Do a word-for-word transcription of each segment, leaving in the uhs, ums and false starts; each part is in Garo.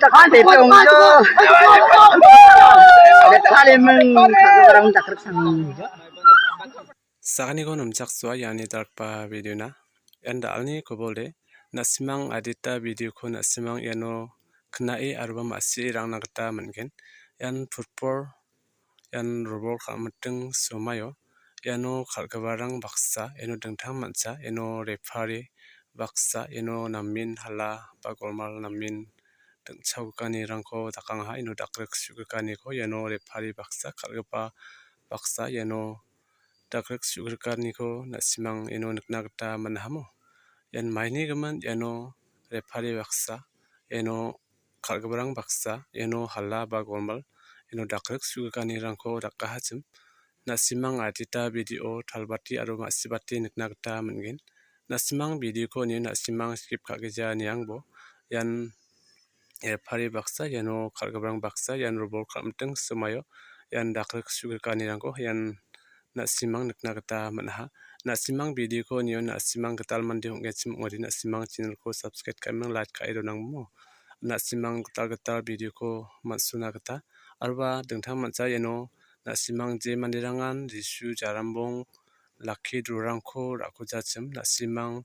Dakhan tepe ongjo. Betale meng kagorang dakrak sang. Saganiko namchaksoa iani dalgipa videona. Ian da·alni kobol de. Na·simang adita videoko na·simang iano knae aroba ma·sie rangna gita man·gen. Ian putbol, ian robol kal·miting somaio. Iano kal·giparang baksa, iano dingtang mancha, iano refari baksa, iano namen hala ba golmal namen dingchakgiparangko dakangaha, iano dakgrik su·giparangko, iano refari baksa, kal·gipa baksa, iano dakgrik su·giparangko na·simang iano nikna gita man·ahamo. Ian maini gimin, iano refari baksa, iano kal·giparang baksa, iano hala ba golmal, iano dakgrik su·giparangko dakahachim. Na·simang adita video talbate aro ma·sibate nikna gita man·gen. Na·simang videoko nie na·simang skip ka·gija niangbo. Ian refari baksa, iano kal·giparang baksa, ian robol kal·miting somaio, ian dakgrik su·giparangko ian na·simang nikna gita man·aha. Na·simang videoko nio na·simang gital mande ong·genchim ong·ode na·simang channelko subscribe ka·eming like ka·e donangmo. Na·simang gital gital videoko man·sona gita aroba dingtang mancha iano na·simang je manderangan Jisu jarambong lakki drorangko ra·kojachim na·simang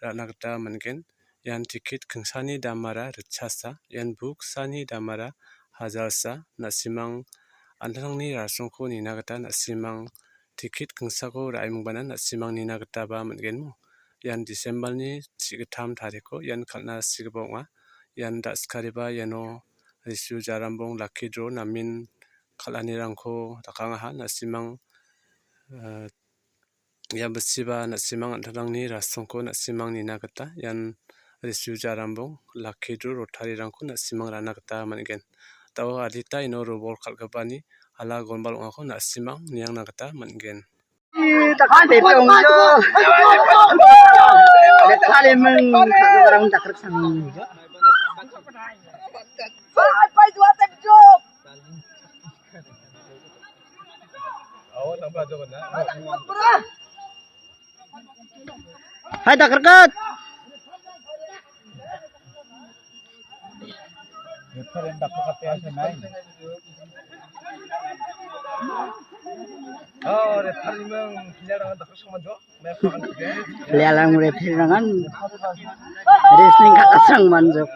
ra·na gita man·gen. Ian tikit kingsani damara ritchasa, ian boksani damara hajalsa. Na·simang an·tangtangni rasongko nina gita na·simang tikit kingsako ra·e mingbana na·simang nina gitaba man·genmo. Ian December-ni chi gittam tariko ian kal·na sigipa ong·a. Ian da·skariba iano Jisu jarambong lakki dro namen kal·anirangko dakangaha. Na·simang, eh, ia bisiba na·simang an·tangtangni rasongko na·simang nina gita ian Jisu jarambong lakki dro rotaryrangko na·simang ra·na gita man·gen. Da·o adita ino robol kal·gipani hala gonbal ong·ako na·simang niangna gita man·gen. Dakhan tepe ongjo. Betale meng kagorang dakrak sang. Hai, tak kerket. Oh, referee mang player ang tak semanjo. Player ang referee rangan wrestling ka kasang manjok.